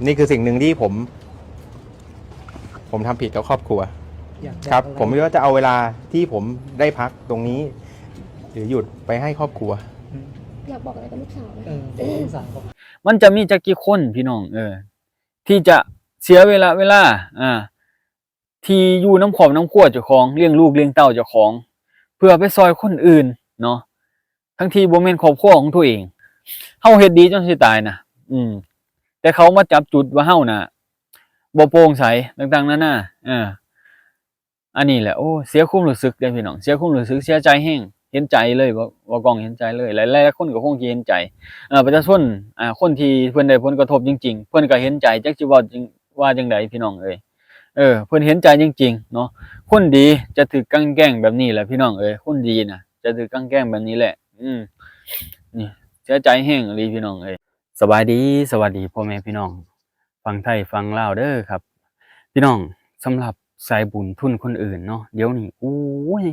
นี่คือสิ่งหนึ่งที่ผม ผมทำผิดกับครอบครัว อยากบอก ครับ อะไร ผมก็จะเอาเวลาที่ผมได้พักตรงนี้ หรือหยุดไปให้ครอบครัว อืม อยากบอกอะไรกับลูกสาวไหม เออ ลูกสาวบอก มันจะมีจักกี่คนพี่น้อง เออ ที่จะเสียเวลา เวลา อ่า ที่อยู่นำครอบนำครัวเจ้าของ เลี้ยงลูกเลี้ยงเต้าเจ้าของ เพื่อไปซ่อยคนอื่นเนาะ ทั้งที่บ่แม่นครอบครัวของตัวเอง เฮาเฮ็ดดีจนสิตายนะ อืม แต่เขามาจับจุดว่าเฮาน่ะบ่โปร่งใส ต่างๆ นานา เออ อันนี้แหละ โอ้ เสียความรู้สึกเด้พี่น้อง เสียความรู้สึก เสียใจแฮง เห็นใจเลย บ่าวก้องเห็นใจเลย หลายๆ คนก็คงสิเห็นใจ เอ่อ ประชาชน อ่า คนที่เพิ่นได้ผลกระทบจริงๆ เพิ่นก็เห็นใจ จักสิเว้าจั่ง ว่าจั่งใดพี่น้องเอ้ย เออ เพิ่นเห็นใจจริงๆ เนาะ คนดีจะถูกกลั่นแกล้งแบบนี้แหละพี่น้องเอ้ย คนดีน่ะจะถูกกลั่นแกล้งแบบนี้แหละ อืม นี่ เสียใจแฮงอีหลีพี่น้องเอ้ย สบายดี สวัสดีพ่อแม่พี่น้อง ฝั่งไทยฝั่งลาวเด้อครับ พี่น้อง สำหรับสายบุญทุนคนอื่นเนาะ เดี๋ยวนี้ โอ้ย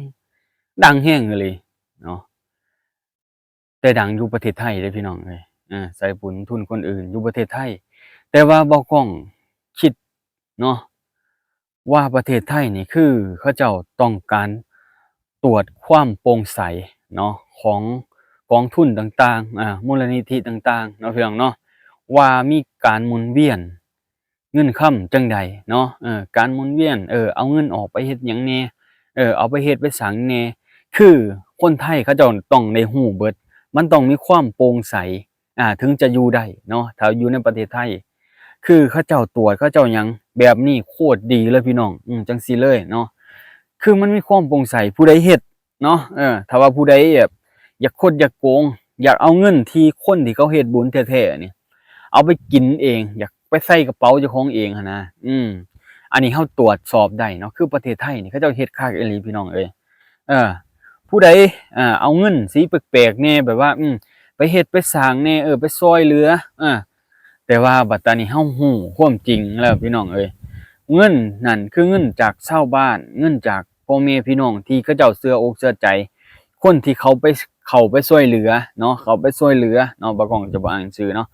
ดังแฮงอีหลีเนาะ แต่ดังอยู่ประเทศไทยเด้พี่น้องเอ้ย เออ สายบุญทุนคนอื่นอยู่ประเทศไทย แต่ว่าบ่าวก้องคิดเนาะ ว่าประเทศไทยนี่คือเขาเจ้าต้องการตรวจความโปร่งใสเนาะ ของกองทุนต่างๆ อ่า มูลนิธิต่างๆ เนาะพี่น้องเนาะ ว่ามีการหมุนเวียนเงินคำจั่งใดเนาะ เออ การหมุนเวียน เออ เอาเงินออกไปเฮ็ดหยังแหน่ เออ เอาไปเฮ็ดไปสร้างแหน่ คือคนไทยเขาเจ้าต้องได้รู้เบิด มันต้องมีความโปร่งใส อ่า ถึงจะอยู่ได้เนาะ ถ้าอยู่ในประเทศไทย คือเขาเจ้าตรวจ เขาเจ้าหยัง แบบนี้โคตรดีเลยพี่น้อง อืม จั่งซี้เลยเนาะ คือมันมีความโปร่งใส ผู้ใดเฮ็ดเนาะ เออ ถ้าว่าผู้ใดแบบอยากคดอยากโกง อยากเอาเงินที่คนที่เขาเฮ็ดบุญแท้ๆ นี่ เอาไปกินเอง อยากไปใส่กระเป๋าเจ้าของเองหั้นนะ อืม อันนี้เราตรวจสอบได้เนาะ คือประเทศไทยนี่เขาเจ้าเฮ็ดคักอีหลีพี่น้องเอ้ย เออ ผู้ใด อ่า เอาเงินสีแปลกๆ แหน่ แบบว่า อืม ไปเฮ็ดไปสร้างแหน่ เออ ไปซ่อยเหลือ อ่า แต่ว่าบัดตานี้เฮาฮู้ความจริงแล้วพี่น้องเอ้ย เงินนั่นคือเงินจากชาวบ้าน เงินจากพ่อแม่พี่น้องที่เขาเจ้าเชื่ออกเชื่อใจ คนที่เขาไป เข้าไปซ่อยเหลือเนาะ เข้าไปซ่อยเหลือเนาะ บ่าวก้องจะบ่อ่านชื่อเนาะ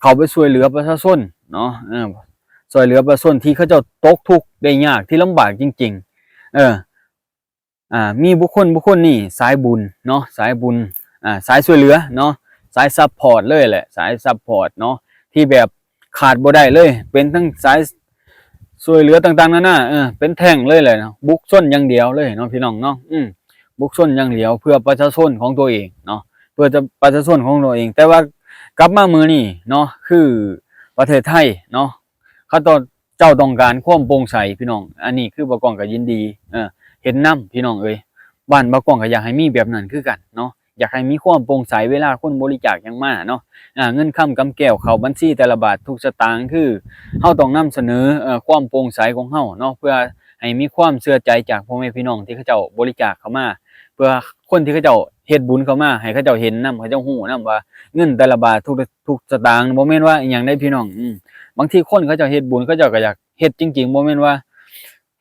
เข้าไปซ่อยเหลือประชาชนเนาะ เออ ซ่อยเหลือประชาชนที่เขาเจ้าตกทุกข์ได้ยาก ที่ลำบากจริงๆ เออ อ่า มีบุคคล บุคคลนี้สายบุญเนาะ สายบุญ อ่า สายซ่อยเหลือเนาะ สายซัปพอร์ตเลยแหละ สายซัปพอร์ตเนาะ ที่แบบขาดบ่ได้เลย เป็นทั้งสายซ่อยเหลือต่างๆ นานา เออ เป็นแท่งเลยแหละเนาะ บุกชนอย่างเดียวเลยเนาะพี่น้องเนาะ อืม บุกชนอย่างเดียวเพื่อประชาชนของตัวเองเนาะ เพื่อจะประชาชนของตัวเอง แต่ว่ากลับมามื้อนี้เนาะ คือประเทศไทยเนาะ เขาต้อง เจ้าต้องการความโปร่งใสพี่น้อง อันนี้คือบ่าวก้องก็ยินดี เออ เห็นนำพี่น้องเอ้ย บ้านบ่าวก้องก็อยากให้มีแบบนั้นคือกันเนาะ อยากให้มีความโปร่งใสเวลาคนบริจาคหยังมาเนาะ อ่า เงินคำกำแก้วเข้าบัญชีแต่ละบาททุกสตางค์ คือเฮาต้องนำเสนอ เอ่อ ความโปร่งใสของเฮาเนาะ เพื่อให้มีความเชื่อใจจากพ่อแม่พี่น้องที่เขาเจ้าบริจาคเข้ามา เพื่อคนที่เขาเจ้าเฮ็ดบุญเข้ามา ให้เขาเจ้าเห็นนำ เขาเจ้าฮู้นำว่าเงินแต่ละบาททุก ทุกสตางค์ บ่แม่นว่าอิหยังเด้พี่น้อง อืม บางทีคนเขาเจ้าเฮ็ดบุญ เขาเจ้าก็อยาก เฮ็ดจริงๆ บ่แม่นว่า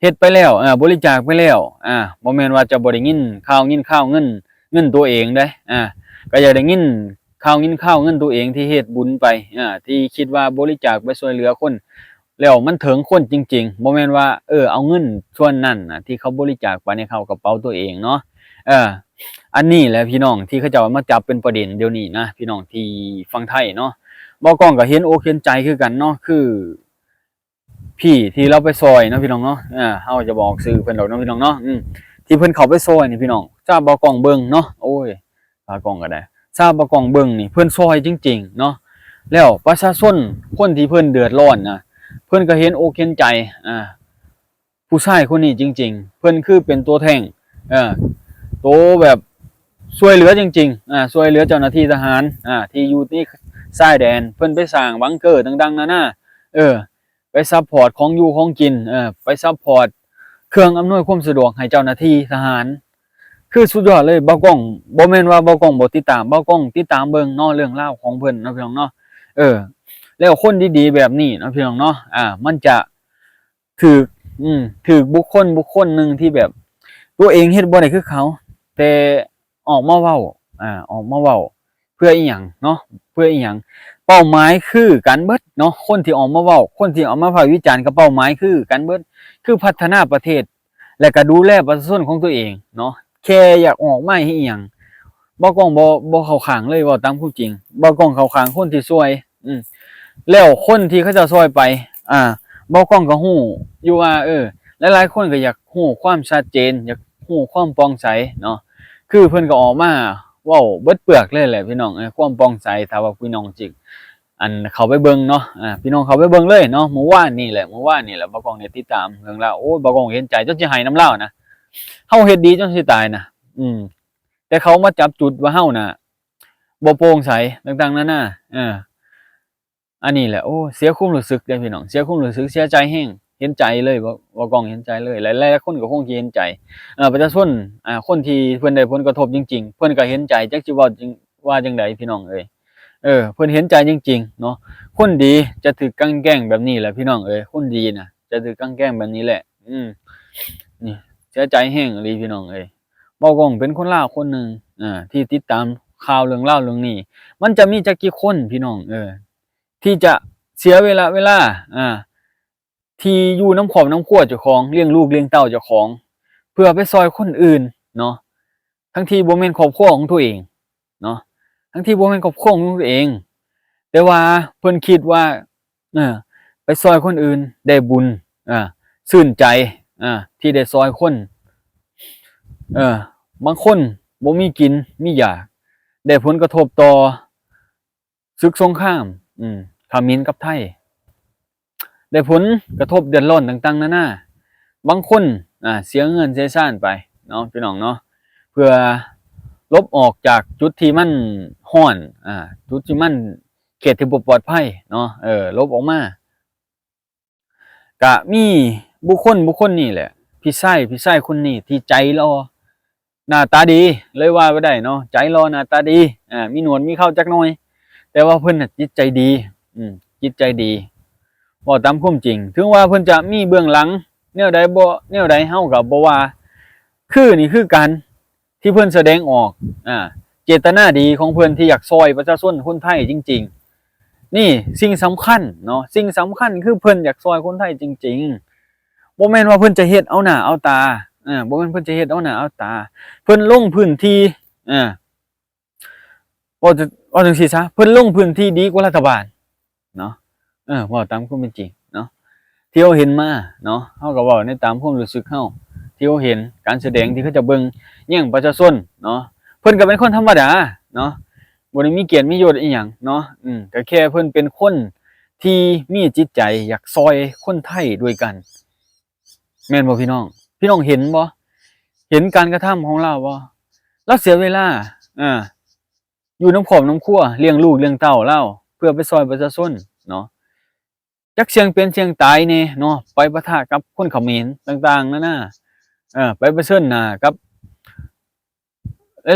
เฮ็ดไปแล้ว อ่า บริจาคไปแล้ว อ่า บ่แม่นว่าจะบ่ได้ยินข่าว ยินข่าวเงิน เงินตัวเองเด้ อ่า ก็อยากได้ยินข่าว ยินข่าวเงินตัวเองที่เฮ็ดบุญไป อ่า ที่คิดว่าบริจาคไปซ่อยเหลือคน แล้วมันถึงคนจริงๆ บ่แม่นว่า เออ เอาเงินส่วนนั้นน่ะ ที่เขาบริจาคไปในเข้ากระเป๋าตัวเองเนาะ เออ อันนี้แหละพี่น้องที่เขาเจ้ามาจับเป็นประเด็นเดี๋ยวนี้นะ พี่น้องที่ฝั่งไทยเนาะ บ่าวก้องก็เห็นอกเห็นใจคือกันเนาะ คือ พี่ที่ลาวไปซ่อยเนาะพี่น้องเนาะ เออ เฮาจะบ่ออกชื่อเพิ่นดอกเนาะพี่น้องเนาะ อืม ที่เพิ่นเข้าไปซ่อยนี่พี่น้อง ถ้าบ่าวก้องเบิ่งเนาะ โอ้ย ตากล้องก็ได้ ถ้าบ่าวก้องเบิ่งนี่ เพิ่นซ่อยจริงๆ เนาะ แล้วประชาชนคนที่เพิ่นเดือดร้อนนะ เพิ่นก็เห็นอกเห็นใจ อ่า ผู้ชายคนนี้จริงๆ เพิ่นคือเป็นตัวแท่ง เออ ตัวแบบซ่อยเหลือจริงๆ อ่า ซ่อยเหลือเจ้าหน้าที่ทหาร อ่า ที่อยู่ในชายแดน เพิ่นไปสร้างบังเกอร์ต่างๆ นานา เออ ไปซัปพอร์ตของอยู่ของกิน เออ ไปซัปพอร์ตเครื่องอำนวยความสะดวกให้เจ้าหน้าที่ทหาร คือสุดยอดเลย บ่าวก้อง บ่แม่นว่าบ่าวก้องบ่ติดตาม บ่าวก้องติดตามเบิ่งเนาะ เรื่องราวของเพิ่นเนาะพี่น้องเนาะ เออ แล้วคนดีๆ แบบนี้เนาะพี่น้องเนาะ อ่า มันจะถูก อืม ถูกบุคคล บุคคลหนึ่งที่แบบ ตัวเองเฮ็ดบ่ได้คือเขา แต่ออกมาเว้า อ่า ออกมาเว้า เพื่ออิหยังเนาะ เพื่ออิหยัง ไป ເປົ້າໝາຍຄືກັນເບິດເນາະ, ຄົນທີ່ອອກມາເວົ້າ ຄົນທີ່ອອກມາພາກວິຈານກໍເປົ້າໝາຍຄືກັນເບິດ ຄືພັດທະນາປະເທດ ແລະກໍດູແລປະຊາຊົນຂອງຕົວເອງເນາະ. ແຄ່ຢາກອອກມາເຮັດອີ່ຫຍັງ ບ່າວກ້ອງບໍ່ ບໍ່ເຂົ້າຂ້າງເລີຍ, ເວົ້າຕາມຄວາມຈິງ ບ່າວກ້ອງເຂົ້າຂ້າງຄົນທີ່ຊ່ວຍ. ອືມ ແລ້ວຄົນທີ່ເຂົາເຈົ້າຊ່ອຍໄປ ອ່າ ບ່າວກ້ອງກໍຮູ້ຢູ່ວ່າ ເອີ ຫຼາຍໆຄົນກໍຢາກຮູ້ຄວາມຊັດເຈນ ຢາກຮູ້ຄວາມປ່ອງໃສເນາະ. ຄືເພິ່ນກໍອອກມາເວົ້າເບິດເປືອກເລີຍແຫຼະພີ່ນ້ອງເອີຍ ຄວາມປ່ອງໃສ. ຖ້າວ່າພີ່ນ້ອງຈິ ອັນເຂົ້າໄປເບິ່ງເນາະ ອ່າ ພີ່ນ້ອງເຂົ້າໄປເບິ່ງເລີຍເນາະ. ມື້ວານນີ້ແຫຼະ ມື້ວານນີ້ແຫຼະ ບ່າວກ້ອງໄດ້ຕິດຕາມເລື່ອງລາວ ໂອ້ຍ ບ່າວກ້ອງເຫັນໃຈຈົນຊິໄຫ້ນຳລາວນະ. ເຮົາເຮັດດີຈົນຊິຕາຍນະ ອືມ ແຕ່ເຂົາມາຈັບຈຸດວ່າເຮົານະບໍ່ໂປ່ງໃສຕ່າງໆນານາ. ເອີ ອັນນີ້ແຫຼະ ໂອ້ ເສຍຄວາມຮູ້ສຶກເດ້ພີ່ນ້ອງ ເສຍຄວາມຮູ້ສຶກ ເສຍໃຈແຮງ ເຫັນໃຈເລີຍ ບ່າວກ້ອງເຫັນໃຈເລີຍ ແລະຫຼາຍໆຄົນກໍຄົງຊິເຫັນໃຈ ເອີ ປະຊາຊົນ ອ່າ ຄົນທີ່ເພິ່ນໄດ້ຜົນກະທົບຈິງໆ ເພິ່ນກໍເຫັນໃຈ ຈັກຊິເວົ້າ ວ່າຈັ່ງໃດພີ່ນ້ອງເອີຍ. ເອີ ເພິ່ນເຫັນໃຈຈິງໆເນາະ. ຄົນດີຈະຖືກກັ່ງແກ້ງແບບນີ້ແຫຼະພີ່ນ້ອງເອີຍ ຄົນດີນະຈະຖືກກັ່ງແກ້ງແບບນີ້ແຫຼະ. ອືມ ນີ້ເສຍໃຈແຮງອີ່ຫຼີພີ່ນ້ອງເອີຍ. ບ່າວກ້ອງເປັນຄົນລາວຄົນໜຶ່ງ ອ່າ ທີ່ຕິດຕາມຂ່າວເລື່ອງລາວເລື່ອງນີ້ ມັນຈະມີຈັກກີ່ຄົນພີ່ນ້ອງເອີຍ ທີ່ຈະເສຍເວລາ ເວລາ ອ່າ ທີ່ຢູ່ນຳຄອບນຳຄົວເຈົ້າຂອງ ລ້ຽງລູກລ້ຽງເຕົ້າເຈົ້າຂອງ ເພື່ອໄປຊ່ອຍຄົນອື່ນເນາະ ທັງທີ່ບໍ່ແມ່ນຄອບຄົວຂອງຕົວເອງເນາະ ທັງທີ່ບໍ່ແມ່ນຄອບຄົວຂອງຕົວເອງ ແຕ່ວ່າເພິ່ນຄິດວ່າ ເອີ ໄປຊ່ອຍຄົນອື່ນໄດ້ບຸນ ເອີ ຊື່ນໃຈ ເອີ ທີ່ໄດ້ຊ່ອຍຄົນ. ເອີ ບາງຄົນບໍ່ມີກິນມີຢາກ ໄດ້ຜົນກະທົບຕໍ່ ສຶກສົງຄາມ ອືມ ຂະເໝນກັບໄທ ໄດ້ຜົນກະທົບເດືອດຮ້ອນຕ່າງໆນານາ. ບາງຄົນ ອ່າ ເສຍເຮືອນເສຍຊານໄປເນາະ ພີ່ນ້ອງເນາະ ເພື່ອຫຼົບອອກຈາກຈຸດທີ່ມັນຮ້ອນ ອ່າ ຈຸດທີ່ມັນ ເຂດທີ່ບໍ່ປອດໄພເນາະ ເອີ ຫຼົບອອກມາ. ກະມີບຸກຄົນ ບຸກຄົນນີ້ແຫຼະ ພີ່ຊາຍ ພີ່ຊາຍຄົນນີ້ທີ່ໃຈຫຼໍ່ ໜ້າຕາດີ ເລີຍວ່າໄປໄດ້ເນາະ ໃຈຫຼໍ່ ໜ້າຕາດີ ອ່າ ມີໜວດມີເຂົາຈັກໜ່ອຍ ແຕ່ວ່າເພິ່ນນະຈິດໃຈດີ ອືມ ຈິດໃຈດີ. ເວົ້າຕາມຄວາມຈິງ ເຖິງວ່າເພິ່ນຈະມີເບື້ອງຫຼັງແນວໃດບໍ່ ແນວໃດ ເຮົາກໍບໍ່ວ່າ ຄືນີ້ຄືການ ທີ່ເພິ່ນສະແດງອອກ ອ່າ ເຈດຕະນາດີຂອງເພິ່ນທີ່ຢາກຊ່ອຍປະຊາຊົນຄົນໄທຈິງໆ. ນີ້ສິ່ງສຳຄັນເນາະ ສິ່ງສຳຄັນຄືເພິ່ນຢາກຊ່ອຍຄົນໄທຈິງໆ ບໍ່ແມ່ນວ່າເພິ່ນຈະເຮັດເອົາໜ້າເອົາຕາ ເອີ ບໍ່ແມ່ນເພິ່ນຈະເຮັດເອົາໜ້າເອົາຕາ. ເພິ່ນລົງພື້ນທີ່ ເອີ ເວົ້າ ເວົ້າຈັ່ງຊີ້ຊະ ເພິ່ນລົງພື້ນທີ່ດີກວ່າລັດຖະບານເນາະ ເອີ ເວົ້າຕາມຄວາມເປັນຈິງເນາະ ທີ່ເຮົາເຫັນມາເນາະ ເຮົາກໍເວົ້າໃນຕາມຄວາມຮູ້ສຶກເຮົາ ທີ່ເຮົາເຫັນການສະແດງທີ່ເຂົາເຈົ້າເບິ່ງແຍງປະຊາຊົນເນາະ. ເພິ່ນກໍເປັນຄົນທຳມະດາເນາະ ບໍ່ໄດ້ມີກຽດມີຍົດອີ່ຫຍັງເນາະ ອືມ ກໍແຄ່ເພິ່ນເປັນຄົນທີ່ມີຈິດໃຈຢາກຊ່ອຍຄົນໄທດ້ວຍກັນ ແມ່ນບໍ່ພີ່ນ້ອງ? ພີ່ນ້ອງເຫັນບໍ່? ເຫັນການກະທຳຂອງລາວບໍ່? ລາວເສຍເວລາ ເອີ ຢູ່ນຳຄອບນຳຄົວ ລ້ຽງລູກລ້ຽງເຕົ້າລາວ ເພື່ອໄປຊ່ອຍປະຊາຊົນເນາະ ຈັກສ່ຽງເປັນສ່ຽງຕາຍແດ່ເນາະ ໄປປະທະກັບຄົນຂະເໝນຕ່າງໆນານາ ເອີ ໄປປະເຊີນໜ້າກັບ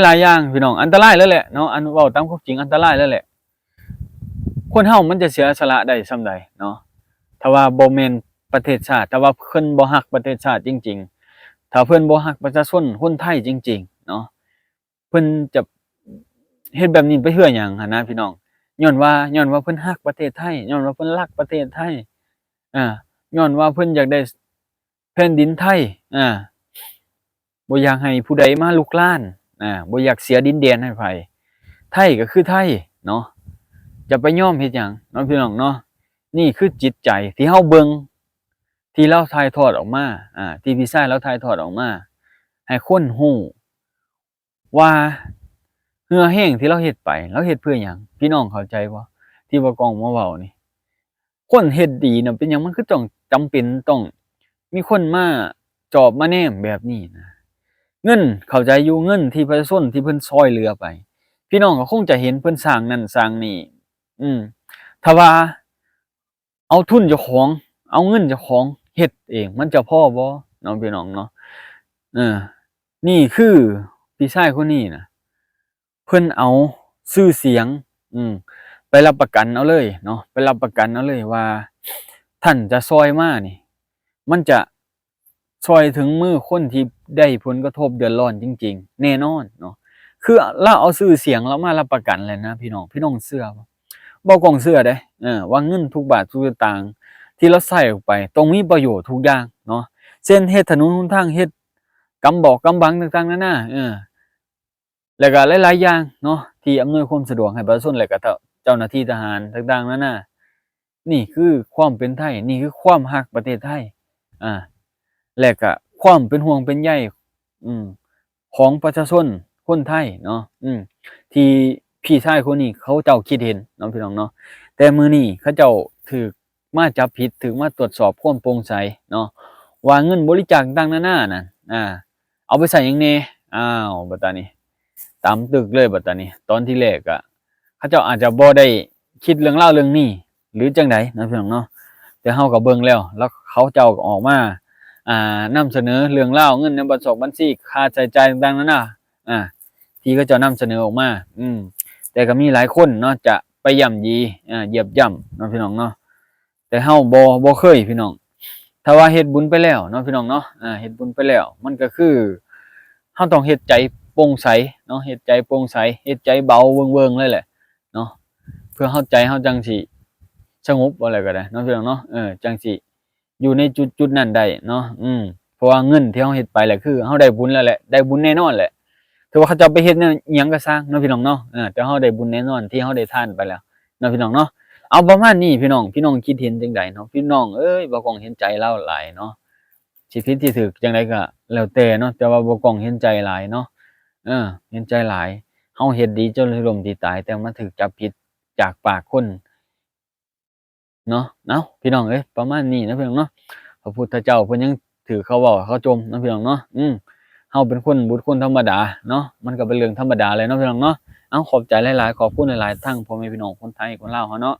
ຫຼາຍໆຢ່າງພີ່ນ້ອງ ອັນຕະລາຍເລີຍແຫຼະເນາະ ອັນເວົ້າຕາມຄວາມຈິງອັນຕະລາຍເລີຍແຫຼະ. ຄົນເຮົາມັນຈະເສຍສະຫຼະໄດ້ສ່ຳໃດເນາະ ຖ້າວ່າບໍ່ແມ່ນປະເທດຊາດ ຖ້າວ່າເພິ່ນບໍ່ຮັກປະເທດຊາດຈິງໆ ຖ້າເພິ່ນບໍ່ຮັກປະຊາຊົນຄົນໄທຈິງໆເນາະ ເພິ່ນຈະເຮັດແບບນີ້ໄປເພື່ອຫຍັງຫັ້ນນະພີ່ນ້ອງ? ຍ້ອນວ່າ ຍ້ອນວ່າເພິ່ນຮັກປະເທດໄທ ຍ້ອນວ່າເພິ່ນລັກປະເທດໄທ ອາ ຍ້ອນວ່າເພິ່ນຢາກໄດ້ ແຜ່ນດິນໄທ ອາ ບໍ່ຢາກໃຫ້ຜູ້ໃດມາລຸກລານ ອາ ບໍ່ຢາກເສຍດິນແດນໃຫ້ໃຜ ໄທກໍຄືໄທເນາະ ຈະໄປຍອມເຮັດຫຍັງເນາະ ພີ່ນ້ອງເນາະ. ນີ້ຄືຈິດໃຈທີ່ເຮົາເບິ່ງ ທີ່ລາວຖ່າຍທອດອອກມາ ອາ ທີ່ພີ່ຊາຍລາວຖ່າຍທອດອອກມາ ໃຫ້ຄົນຮູ້ ວ່າເຫື່ອແຮງທີ່ລາວເຮັດໄປ ລາວເຮັດເພື່ອຫຍັງ? ພີ່ນ້ອງເຂົ້າໃຈບໍ່? ທີ່ບ່າວກ້ອງມາເວົ້ານີ້ ຄົນເຮັດດີນະ ເປັນຫຍັງມັນຄືຕ້ອງຈຳເປັນຕ້ອງມີຄົນມາຈອບມາແນມແບບນີ້ນະ? ເງິນ ເຂົ້າໃຈຢູ່ ເງິນທີ່ປະຊາຊົນທີ່ເພິ່ນຊ່ອຍເຫຼືອໄປ ພີ່ນ້ອງກໍຄົງຈະເຫັນເພິ່ນສ້າງນັ້ນສ້າງນີ້ ອືມ ຖ້າວ່າ ເອົາທຶນເຈົ້າຂອງ ເອົາເງິນເຈົ້າຂອງເຮັດເອງ ມັນຈະພໍບໍ່ເນາະ ພີ່ນ້ອງເນາະ? ເອີ ນີ້ຄືພີ່ຊາຍຄົນນີ້ນະ ເພິ່ນເອົາຊື່ສຽງ ອືມ ໄປຮັບປະກັນເອົາເລີຍເນາະ ໄປຮັບປະກັນເອົາເລີຍວ່າ ທ່ານຈະຊ່ອຍມານີ້ ມັນຈະ ຊ່ອຍເຖິງມືຄົນທີ່ໄດ້ຜົນກະທົບເດືອດຮ້ອນຈິງໆ ແນ່ນອນເນາະ. ຄືລາວເອົາຊື່ສຽງລາວມາຮັບປະກັນແລ້ວນະ ພີ່ນ້ອງ ພີ່ນ້ອງເຊື່ອບໍ່? ບໍ່ກ້ອງເຊື່ອເດ້ ເອີ ວ່າເງິນທຸກບາດທຸກສະຕາງທີ່ລາວໃຊ້ອອກໄປ ຕ້ອງມີປະໂຫຍດທຸກຢ່າງເນາະ ເຊັ່ນເຮັດຖະໜົນຫົນທາງ ເຮັດກຳບອກກຳບັງຕ່າງໆນານາ ເອີ ແລ້ວກໍຫຼາຍໆຢ່າງເນາະ ທີ່ອຳນວຍຄວາມສະດວກໃຫ້ປະຊາຊົນ ແລ້ວກໍເຈົ້າໜ້າທີ່ທະຫານຕ່າງໆນານາ. ນີ້ຄືຄວາມເປັນໄທ ນີ້ຄືຄວາມຮັກປະເທດໄທ ອ່າ ແລະກະຄວາມເປັນຫ່ວງເປັນໃຍ ອືມ ຂອງປະຊາຊົນຄົນໄທເນາະ ອືມ ທີ່ພີ່ຊາຍຄົນນີ້ເຂົາເຈົ້າຄິດເຫັນເນາະ ພີ່ນ້ອງເນາະ. ແຕ່ມື້ນີ້ເຂົາເຈົ້າຖືກມາຈັບຜິດ ຖືກມາຕວດສອບຄວາມໂປ່ງໃສເນາະ ວ່າເງິນບໍລິຈາກຕ່າງໆນານານັ້ນ ອ່າ ເອົາໄປໃຊ້ຫຍັງແດ່? ອ້າວ ບັດຕານີ້ ຕຳຕຶກເລີຍບັດຕານີ້. ຕອນທີ່ແລກກະ ເຂົາເຈົ້າອາດຈະບໍ່ໄດ້ຄິດເລື່ອງລາວເລື່ອງນີ້ ຫຼືຈັ່ງໃດເນາະ ພີ່ນ້ອງເນາະ ແຕ່ເຮົາກໍເບິ່ງແລ້ວ ແລ້ວເຂົາເຈົ້າກໍອອກມາ ອ່າ ນຳສະເໜີເລື່ອງລາວເງິນໃນບັນຊອກບັນຊີ ຄ່າໃຊ້ຈ່າຍຕ່າງໆນານາ ອ່າ ທີ່ເຂົາເຈົ້ານຳສະເໜີອອກມາ ອືມ ແຕ່ກໍມີຫຼາຍຄົນເນາະ ຈະໄປຢ້ຳຢີ ອ່າ ຢຽບຢ່ຳເນາະ ພີ່ນ້ອງເນາະ. ແຕ່ເຮົາບໍ່ ບໍ່ເຄີຍ ພີ່ນ້ອງ. ຖ້າວ່າເຮັດບຸນໄປແລ້ວເນາະ ພີ່ນ້ອງເນາະ ເຮັດບຸນໄປແລ້ວ ມັນກໍຄືເຮົາຕ້ອງເຮັດໃຈໂປ່ງໃສເນາະ ເຮັດໃຈໂປ່ງໃສ ເຮັດໃຈເບົາເວີງໆເລີຍແຫຼະເນາະ ເພື່ອເຮົາ ໃຈເຮົາຈັ່ງຊິສະຫງົບ ວ່າແລ້ວກໍໄດ້ເນາະ ພີ່ນ້ອງເນາະ ເອີ ຈັ່ງຊິຢູ່ໃນຈຸດໆນັ້ນໄດ້ເນາະ ອືມ ເພາະວ່າເງິນທີ່ເຮົາເຮັດໄປແຫຼະ ຄືເຮົາໄດ້ບຸນແລ້ວແຫຼະ ໄດ້ບຸນແນ່ນອນແຫຼະ ຖືວ່າເຂົາເຈົ້າໄປເຮັດແນວອີ່ຫຍັງກໍຊ່າງເນາະ ພີ່ນ້ອງເນາະ ເອີ ແຕ່ເຮົາໄດ້ບຸນແນ່ນອນທີ່ເຮົາໄດ້ທານໄປແລ້ວເນາະ ພີ່ນ້ອງເນາະ. ເອົາ ປະມານນີ້ ພີ່ນ້ອງ ພີ່ນ້ອງຄິດເຫັນຈັ່ງໃດເນາະ ພີ່ນ້ອງເອີຍ? ບ່າວກ້ອງເຫັນໃຈລາວຫຼາຍເນາະ ຊິຜິດຊິຖືກຈັ່ງໃດກໍແລ້ວແຕ່ເນາະ ແຕ່ວ່າບ່າວກ້ອງເຫັນໃຈຫຼາຍເນາະ ເອີ ເຫັນໃຈຫຼາຍ. ເຮົາເຮັດດີຈົນລົ້ມທີ່ຕາຍ ແຕ່ມາຖືກຈັບຜິດຈາກປາກຄົນ ເນາະ. ເອົ້າ ພີ່ນ້ອງເອີຍ ປະມານນີ້ເນາະ ພີ່ນ້ອງເນາະ ພະພຸດທະເຈົ້າເພິ່ນຍັງຖືກເຂົາເວົ້າເຂົາຈົ່ມເນາະ ພີ່ນ້ອງເນາະ ອືມ ເຮົາເປັນຄົນບຸດຄົນທຳມະດາເນາະ ມັນກໍເປັນເລື່ອງທຳມະດາແຫຼະເນາະ ພີ່ນ້ອງເນາະ. ເອົ້າ ຂອບໃຈຫຼາຍໆ ຂອບຄຸນຫຼາຍໆ ທັງພໍ່ແມ່ພີ່ນ້ອງຄົນໄທຄົນລາວເຮົາເນາະ.